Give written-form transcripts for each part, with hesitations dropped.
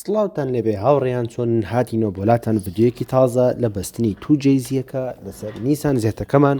سڵاوتان لێبێ هاوڕێیان چۆنن هاتینەوە بۆلاتان ڤیدیۆیەکی تازە لە بەستنی 2JZ یەکە لەسەر نیسان زێتەکەمان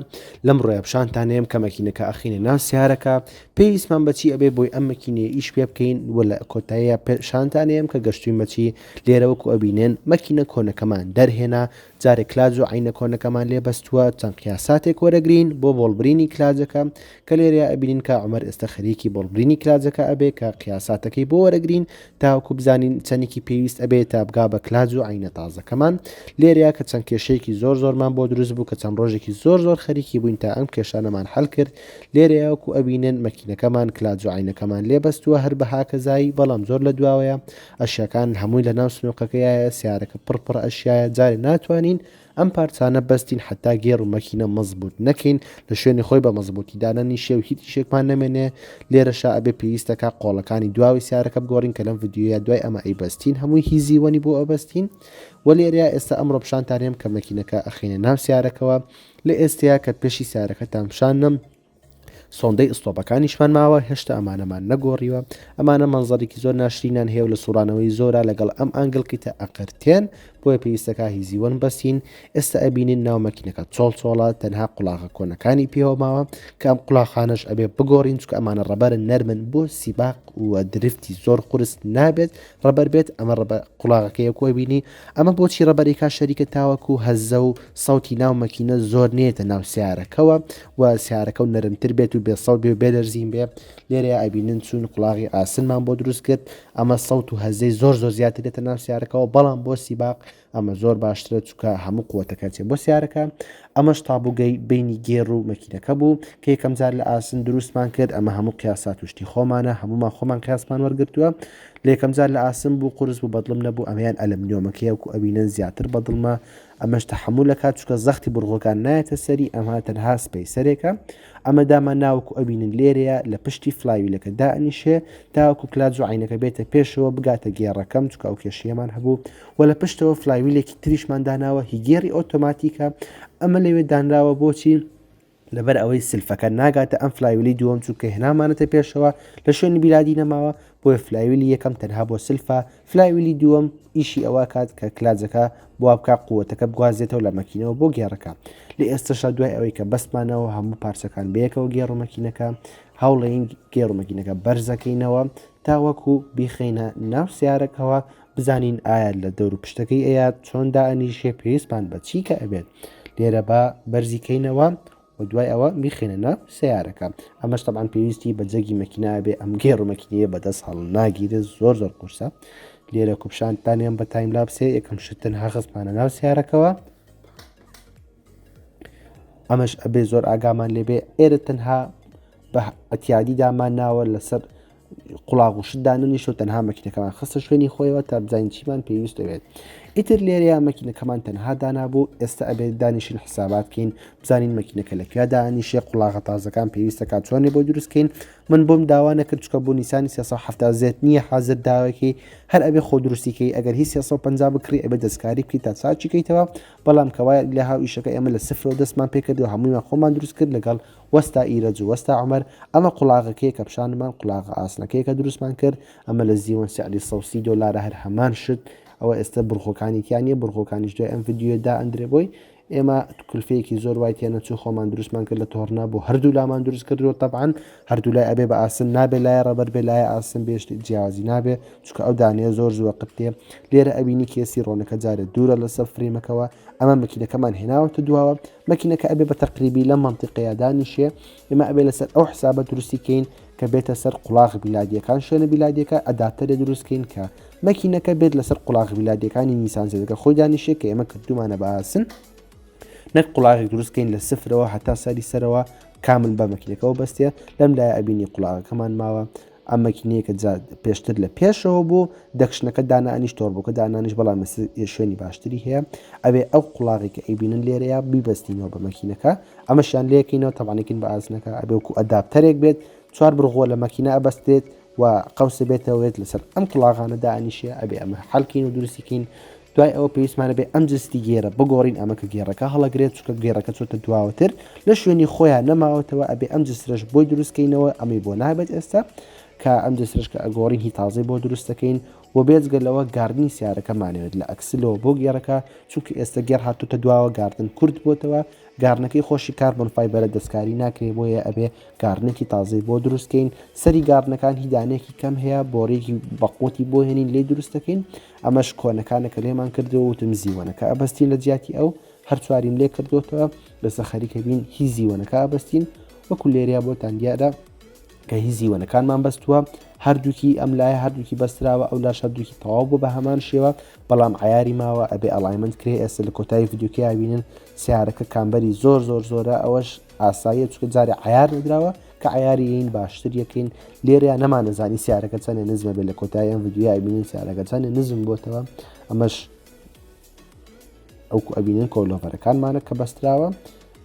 لەم ڕۆیە پیشانتان نێم کە مەکینەکە ئەخینە ناو سیارەکە پێویستمان بەچی ئەبێ بۆی ئەم مەکینەیە ئیش پێ بکەین و لە کۆتاییە پیشانتان نێم کە گەشتوین بەچی لێرە وەکو ئەبینن مەکینە کۆنەکەمان دەرهێنا جارێ کلاج و عەینە کۆنەکەمان لێ بەستووە چەند قیاساتێک وەرەگرین بۆ بۆڵبرینی کلاجەکە کە لێرەیا ئەبینین کا عومەر ئێستا خەریکی بۆڵبرینی کلاجەکە ئەبێ کە قیاساتەکەی بۆ وەرەگرین تاوەکو بزانین چەندێکی پێویست ئەبێ تا بگا بە کلاج و عەینە تازەکەمان لێرەیا کە چەند کێشەیەکی زۆر زۆرمان بۆ دروست بوو کە چەند ڕۆژێکی زۆر زۆر خەریکی بووین تا ئەم کێشانەمان حەل کرد لێرەیا وەکو ئەبینن مەکینەکەمان کلاج و عەینەکەمان لێ بەستووە هەر بە هاکەزایی بەڵام زۆر لە دواوەیە ئەشیاکان هەمووی لە ناو سنوقەکەیایە سیارەکە پڕ پڕ ئەشیایە جارێ ناتوانین ئەم پارچانە بەستین حەتا گێڕ و مەکینە مەزبوت نەکەین لە شوێنی خۆی بە مەزبوتی دانەنیشێ و هیچ ئیشێکمان نەمێنێ لێرەشا ئەبێ پێویستەکا قۆڵەکانی دواوەی سیارەکە بگۆڕین کە لەم ڤیدیۆیە دوای ئەمە ئەیبەستین هەمووی هیزی وەنی بۆ ئەبەستین وە لێرەیا ئێستا ئەمڕۆ پیشانتان هێم کە مەکینەکە ئەخەینە ناو سیارەکەوە لە ئێستەیا کە پێشی سیارەکەتان پیشان نەم سۆندەی ئستۆپەکانیشمان ماوە هێشتا ئەمانەمان نەگۆڕیوە ئەمانە مەنزەرێکی زۆر ناشرینان هەیە و لە سوڕانەوەی زۆرە لەگەڵ ئەم angle kit ە ئەقرتێن بۆیە پێویستەکە هیزی وەن بەسین ئێستا ئەبینین ناو مەکینەکە چۆڵ چۆڵە تەنها قوڵاغە کۆنەکانی پێوە ماوە کە ئەم قوڵاخانەش ئەبێ بگۆڕین چونکە ئەمانە ڕەبەرن نەرمن بۆ سیباق و drift ی زۆر قورس نابێت ڕەبەر بێت ئەمە ڕەبە قوڵاغەکەی وەکو ئەبینی ئەمە بۆچی ڕەبەرێکا شەریکە تاوەکو هەزە و سەوتی ناو مەکینە زۆر نێتە ناو سیارەکەوە و سیارەکە و نەرمتر بێت و بێ سەوت بێ و بێ لەرزین بێ لێرەیە ئەبینن چوون قوڵاغی ئاسنمان بۆ دروست کرد ئەمە سەوت و هەزەی زۆر زۆر زیاتر دێتە ناو سیارەکەوە بەڵام بۆ سیباق ئەمە زۆر باشترە چونکە هەموو قوتەکە چێ بۆ سیارەکە ئەمەش تابوگەی بینی گێڕ و مەکینەکە بوو کە یەکەم جار لە ئاسن دروستمان کرد ئەمە هەموو قیاسات و شتی خۆمانە هەمومان خۆمان قیاسمان وەرگرتووە لە یەکەم جار لە ئاسن بوو قورس بوو بەدڵم نەبوو ئەمەیان ئەلەمنیۆمەکەیە وەکو ئەبینن زیاتر بەدڵمە ئەمەش تەحەمول ئەکات چونکە زەختی بڕغۆکان نایەتە سەری ئەمە تەنها spacer ێکە ئەمە دامان ناوەکو ئەبینن لێرەیە لە پشتی flywheel ەکە دائەنیشێ تاوەکو کلاج و عینەکە بێتە پێشەوە بگاتە گێڕەکەم چونکە ئەو کێشەیەمان هەبوو و لە پشتەوە flywheel ێکی تریشمان داناوە هی گێڕی ئۆتۆماتیکە ئەمە لەوێ دانراوە بۆچی لەبەر ئەوەی سلفەکە ناگاتە ئەم flywheel ی دووەم چونکە هێنامانەتە پێشەوە لە شوێنی بیلادی نەماوە بۆیە flywheel ی یەکەم تەنها بۆ سلفە flywheel ی دووەم ئیشی ئەوە کات کە کلاجەکە بوا بکە قوتەکە بگوازێتەوە لە مەکینەوە بۆ گێڕەکە لە ئێستەشا دوای ئەوەی کە بەستمانەوە هەموو پارچەکان بەیەکەوە گێڕ و مەکینەکە هەوڵین گێڕ و مەکینەکە بەرزەکەینەوە تاوەکو بیخەینە ناو سیارەکەوە بزانین ئایا لە دەور و پشتەکەی ئەیات چۆن دائەنیشێ پێویستمان بە چی کە ئەبێت لێرە با بەرزی کەینەوە و دوای ئەوە بیخێنە ناو سیارەکە ئەمەش تەبعەن پێویستی بە جەگی مەکینە ئەبێ ئەم گێڕ و مەکینەیە بەدەست هەڵ ناگیرێت زۆر زۆر قورسە لێرە کوپشانتانیان بە time lapse ێ یەکەم شت تەنها خستمانە ناو سیارەکەوە ئەمەش ئەبێ زۆر ئاگامان لێبێ ئێرە تەنها بە ئەتیادی دامان ناوە لەسەر قوڵاغ و شت دانەنیشت و تەنها مەکینەکەمان خستە شوێنی خۆیەوە تا بزانین چیمان پێویست دەبێت ئیتر لێرەیە مەکینەکەمان تەنها دانابوو ئێستا ئەبێت دانیشین حسابات کەین بزانین مەکینەکە لە کوێ دانیشێ قوڵاغە تازەکان پێویستەکە چۆنێ بۆ دروستکەین من بۆم داوا نەکرد چکە بۆ نیسانی 370 زێت نییە حاضر داوەکەی هەر ئەبێ خۆ دروستیکەی ئەگەر هی 350 بکڕی ئەبێ دەستکاری بکەیت تا چاکی کەیتەوە بەڵام کەوایە لە هاو ئیشەکە ئێمە لە سفرەوە دەستمان پێکرد و هەموویمان خۆمان دروست کرد لەگەڵ وەستا ئیرەج و وەستا عومەر، ئەمە قوڵاغەکەیە کە پیشانمان، قوڵاغە ئاسنەکەیە کە دروستمان کرد، ئەمە لە زیوەن سعری 130 دۆلارە هەر هەمان شت، ئەوە ئێستا بڕغۆکانی تیا نییە، بڕغۆکانیش دوای ئەم ڤیدیۆیە دائەندرێ بۆی، ئێمە کولفەیەکی زۆر وای تێنەچوو خۆمان دروستمان کرد لە تۆڕنا بۆ هەردوو لامان دروست کردووە تەبعەن هەردوو لای ئەبێ بە ئاسن نابێ لایە ڕەبەر بێ لایە ئاسن بێ شتی جیاوازی نابێ چونکە ئەو دانەیە زۆر زووە قرتێ لێرە ئەبینی کێسی ڕۆنەکە جارێ دوورە لەسەر frame ەکەوە ئەمە مەکینەکەمان هێناوەتە دواوە مەکینەکە ئەبێ بە تەقریبی لەم مەنتیقەیە دانیشێ ئێمە ئەبێ لەسەر ئەو حسابە دروستی کەین کە بێتە سەر قوڵاغ بیلادیەکان شوێنە بیلادیەکە adapter ێ دروست کەین کە مەکینەکە بێت لەسەر قوڵاغ بیلادیەکانی نیسان زێدەکە خۆی دانیشێ کە ئێمە کردومانە بە ئاسن نەک قوڵاغێک دروست کەین لە سفرەوە هەتا سەری سەرەوە کامل بە مەکینەکەەوە بەستێ لەم لای ئەبینی قوڵاغەکەمان ماوە ئەم مەکینەیە کە جا پێشتر لە پێشەوە بوو دەکشنەکە دانانیش تۆربۆکە دانانیش بەڵام شوێنی باشتری هەیە ئەبێ ئەو قوڵاغی کە ئەیبینن لێرەیە بیبەستینەوە بە مەکینەکە ئەمەشیان لێکەینەوە تەبانێکین بە ئازنەکە ئەبێ وەکو adapter ێک بێت چوار بڕغوە لە مەکینە ئەبەستێت و قەوسە بێتەوەێت لەسەر ئەم قوڵاغانە دانیشێ ئەبێ ئەمە حەلکەین و دروستیکەین دوای ئەوە پێویستمانە بێ ئەم جستی گێرە بگۆڕین ئەمە کە گێڕەکە هەڵەگرێت چونکە گێڕەکە چۆتە دواوەتر لە شوێنی خۆیان نەماوەتەوە ئەبێ ئەم جسرەش بۆی دروستکەینەوە ئەمەی بۆ نابێت ئێستا کە ئەم جسرەش کە ئەگۆڕین هی تازەی بۆ دروست دەکەین و بێجگە لەوە guard ی سیارەکەمانەوێت لە axle ەوە بۆ گێڕەکە، چونکە ئێستا گێڕ هاتۆتە دواوە guard کورت بۆتەوە، guard ەکەی خۆشی carbon fiber ە دەستکاری ناکرێ بۆیە ئەبێ guard ێکی تازەی بۆ دروست کەین. سەری guard ەکان هی دانەیەکی کەم هەیە بۆریەکی بەقوەتی بۆ هێنین لێی دروست دەکەین. ئەمەش کۆنەکانە کە لێمان کردەوە وتم زیوەنەکە ئەبەستین لە جیاتی ئەو هەر چواریم لێ کردوتەوە لەسە خەریکە بین هی زیوەنەکە ئەبەستین وەکو لێرەیا بۆتان دیارە کە هی زیوەنەکانمان بەستووە هەردووکی ئەم لایە هەردووکی بەستراوە ئەو لاش هەردووکی تەواو بۆ بە هەمان شێوە بەڵام عیاری ماوە ئەبێ alignment کرێ ئێستا لە کۆتایی ڤیدیۆکەیا بینن سیارەکە camber ی زۆر زۆر زۆرە ئەوەش ئاساییە چونکە جارێ عیار نەدراوە کە عیاری یین باشتر یەکەین لێرەیا نەمانەزانی سیارەکە چەندێ نزمە بێت لە کۆتایی ئەم ڤیدیۆیا بینین سیارەکە چەندێ نزم بۆتەوە ئەمەش ئەوکو ئەبینن coilover ەکانمانە کە بەستراوە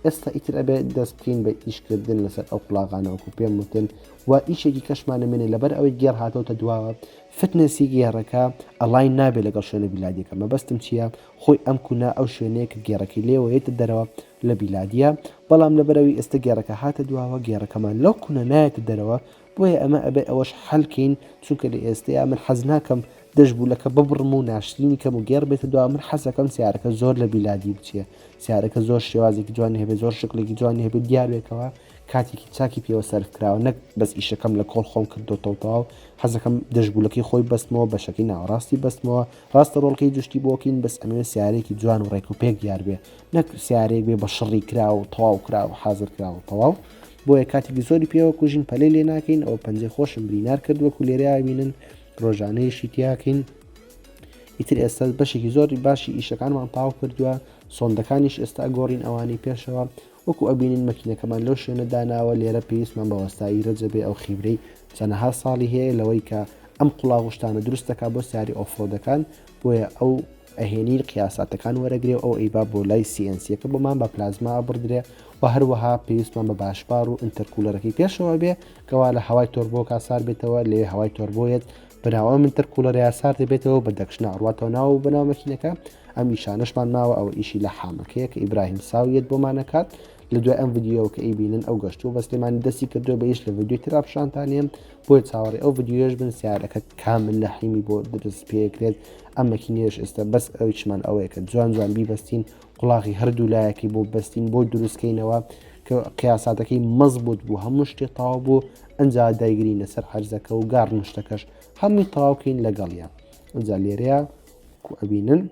ئێستا ئیتر ئەبێ دەست بکەین بە ئیشکردن لەسەر ئەو قوڵاغانە وەکو پێم وتن و ئیشێکی کەشمان نەمێنێ لەبەر ئەوەی گێڕ هاتەوەتە دواوە fitness ی گێڕەکە align نابێت لەگەڵ شوێنە بیلادیەکە مەبەستم چییە خۆی ئەم کونە ئەو شوێنەیە کە گێڕەکەی لێوە یەتە دەرەوە لە بیلادیە بەڵام لەبەرەوەی ئێستا گێڕەکە هاتە دواوە گێڕەکەمان لەو کونە نایەتە دەرەوە بۆیە ئەمە ئەبێ ئەوەش حەل کەین چونکە لە ئێستەیا من حەز ناکەم دەشبولەکە ببڕم و ناشرینی کەم و گێڕ بێتە دواوە من حەزەکەم سیارەکە زۆر لە بیلادی بچێ سیارەکە زۆر شێوازێکی جوانی هەبێ زۆر شکلێکی جوانی هەبێ دیار بێکەوە کاتێکی چاکی پێوە سەرف کراوە نەک بەس ئیشەکەم لە کۆڵ خۆم کردۆتەوە تەواو حەزەکەم دەشبولەکەی خۆی بەستمەوە بەشەکەی ناوەڕاستی بەستمەوە ڕاستە ڕۆڵکەی جشتی بۆکەین بەس ئەمەوێ سیارێکی جوان و ڕێک و پێک دیار بێ نەک سیارێک بێ بە شڕی کرا و تەواو کرا و حازر کرا و تەواو بۆیە کاتێکی زۆری پێوە کوژین پەلەی لێ ناکەین ئەوە پەنجەی خۆشم برینار کرد وەکو لێرە بینن ڕۆژانەیەشی تیاکەین ئیتر ئێستا بەشێکی زۆری باشی ئیشەکانمان تاو کردووە سۆندەکانیش ئێستا گۆڕین ئەوانەی پێشەوە وەکو ئەبینین مەکینەکەمان لەو شوێنە داناوە لێرە پێویستمان بە وەستایی رەجەبێ ئەو خیبرەی چەنەها ساڵی هەیە لەوەی کە ئەم قوڵاغ و شتانە دروست دەکات بۆ سیاری off-road ەکان بۆیە ئەو ئەهێنی قیاساتەکان وەرەگرێ و ئەو ئەیبا بۆ لای CNC یەکە بۆمان بە پلازما ئەبڕدرێ و هەروەها پێویستمان بە باشبار و intercooler ەکەی پێشەوە بێ کەوا لە هەوای تۆربۆکا سار بێتەوە لێ هەوای تۆربۆیەت بەناو ئەم intercooler ەیە سار دەبێتەوە بە دەکشنا ئەڕواتەوە ناو بەناو مەکینەکە ئەم ئیشانەشمان ماوە ئەوە ئیشی لە حامەکەیە کە ئیبراهیم ساویەت بۆمانەکات لە دوای ئەم ڤیدیۆوە کە ئەیبینن ئەو گەشتووە بە سلێمانی دەستی کردووە بە ئیش لە ڤیدیۆی ترا پیشانتانێم بۆیە چاوەڕێ ئەو ڤیدیۆیەش بن سیارەکە کامل لە حیمی بۆ دروست پێکرێت ئەم مەکینەیەش ئێستا بەس ئەویشمان ئەوەیە کە جوان جوان بیبەستین قوڵاغی هەردوو لایەکی بۆ بەستین بۆ دروستکەینەوە کە قیاساتەکەی مەزبوط بوو هەموو شتێ تەواو بوو ئەنجا دایگرینە سەر عەرزەکە و گاڕن شتەکەش هەمووی تەواوکەین لەگەڵیان ئەنجا لێرەیە کو ئەبینن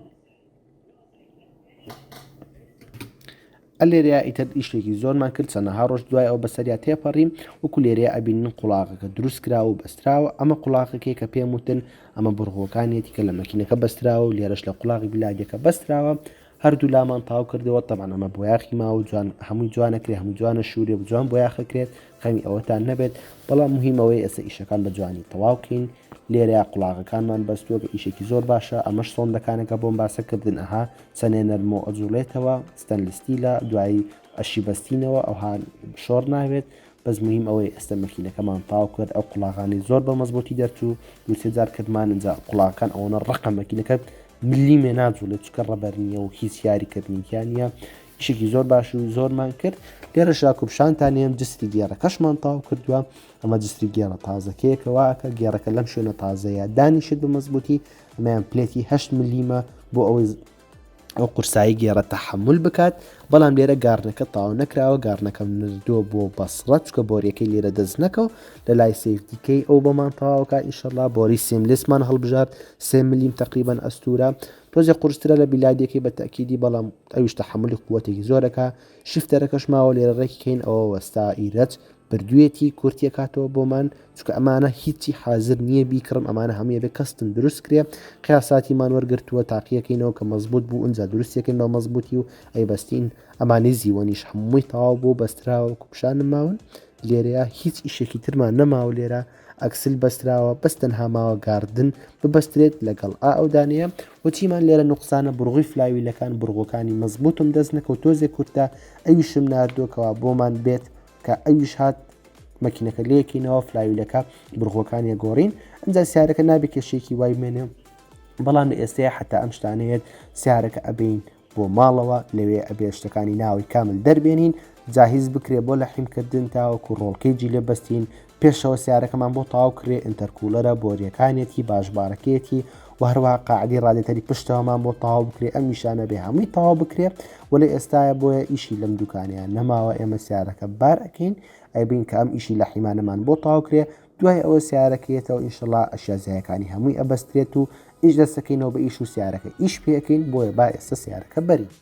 ئەلێرەیا ئیتر ئیشێکی زۆرمان کرد چەنەها ڕۆژ دوای ئەو بەسەریا تێپەڕیم وەکو لێرەیە ئەبینن قوڵاغەکە دروست کراوە و بەستراوە ئەمە قوڵاغەکەی کە پێم وتن ئەمە بڕغۆکانیەتی کە لە مەکینەکە بەستراوە و لێرەش لە قوڵاغی بلادیەکە بەستراوە هەردوو لامان تاو کردەوە تەبعەن ئەمە بۆیاخی ماوە جوان هەمووی جوانەکرێ هەموو جوانە شوورێ و جوان بۆیاخەکرێت خەمی ئەوەتان نەبێت بەڵام مهمەوەی ئێستا ئیشەکان بە جوانی تەواو کەین لێرەیا قوڵاغەکانمان بەستووە کە ئیشێکی زۆر باشە ئەمەش سۆندەکانەکە بۆم باسە کردن ئەها چەنێ نەرمۆ ئەجوڵێتەوە stainless steel ە دوایی ئەشی بەستینەوە ئەوها شۆڕ ناوێت بەس مهم ئەوەی ئێستا مەکینەکەمان تاو کرد ئەو قوڵاغانی زۆر بە مەزبوتی دەرچوو دووسێ جار کردمان ئینجا قوڵاغەکان ئەوەنە ڕەقە مەکینەکە ملیمێ ناجوڵێت چکە ڕەبەر نییە و هیچ یاریکردنی تیا نییە ئیشێکی زۆر باش و زۆرمان کرد لێرە ژاکوبشانتانیم جسری گێڕەکەشمان تاو کردووە ئەمە جسری گێڕە تازەکەیە کە واکە گێڕەکە لەم شوێنە تازەیە دانیشت بە مەزبوتی ئەمەیان plate ی هەشت ملیمە بۆ ئەوەی ئەو قورسایی گێڕە تەحمل بکات بەڵام لێرە guard ەکە تاو نەکراوە guard ەکەم نردووە بۆ بەسڕە چکە بۆریەکەی لێرە دەست نەکەو لە لای سیفتیکەی ئەو بەمان تەواوکە ئیشەڵا بۆری seamless مان هەڵبژارد سێ ملیم تقریبان ئەستورە تۆزێ قورسترە لە بیلادیەکەی بە تەکیدی بەڵام ئەویش تەحملی قوتێکی زۆرەکە shifter ەکەش ماوە لێرە ڕێکی کەین ئەوە وەستا ئیرەج بردوێتی کورتی ئەکاتەوە بۆمان چونکە ئەمانە هیچی حازر نییە بیکڕم ئەمانە هەمووی ئەبێ custom دروست کرێ قیاساتیمان وەرگرتووە تاقیەکەینەوە کە مەزبوط بوو ئینجا دروستیەکەین بە مەزبوطی و ئەیبەستین ئەمانەی زیوەنیش هەمووی تەواو بوو بەستراوە وەکو پیشانم ماون لێرەیە هیچ ئیشێکی ترمان نەماوە لێرە axle بەستراوە بەس تەنها ماوە guard ببەسترێت لەگەڵ ئا ئەو دانەیە و چیمان لێرە نوقسانە بڕغوی flywheel ەکان بڕغۆکانی مەزبوتم دەست نەکەوت تۆزێ کورتە ئەویشم ناردووە کەوا بۆمان بێت کە ئەویش هات مەکینەکە لەیەکینەوە flywheel ەکە بڕغۆکانی گۆڕین ئەجا سیارەکە نابێ کێشێکی وای بمێنێ بەڵام لە ئێستەیە حتا ئەم شتانەیەت سیارەکە ئەبین بۆ ماڵەوە لەوێ ئەبێ شتەکانی ناوی کامل دەربێنین. جاهیز بکرێ بۆ لەحیم کردن تاوەکو roll cage ی لێ بەستین پێشەوە سیارەکەمان بۆ تەواو کرێ intercooler ە بۆریەکانێتی باشبارەکەیەتی و هەروەها قاعدی ڕادێتەری پشتەوەمان بۆ تەواو بکرێ ئەم نیشانە بێ هەمووی تەواو بکرێ وەلێ ئێستاە بۆیە ئیشی لەم دوکانیان نەماوە ئێمە سیارەکە بار ئەکەین ئەیبین کە ئەم ئیشی لە حیمانەمان بۆ تەواو کرێ دوای ئەوە سیارەکەیەتەوە ئینشەڵا ئەشیا زیایەکانی هەمووی ئەبەسترێت و ئیش دەستەکەینەوە بە ئیش و سیارەکە ئیش پێەکەین بۆیە با ئێستا سیارەکە بەرین.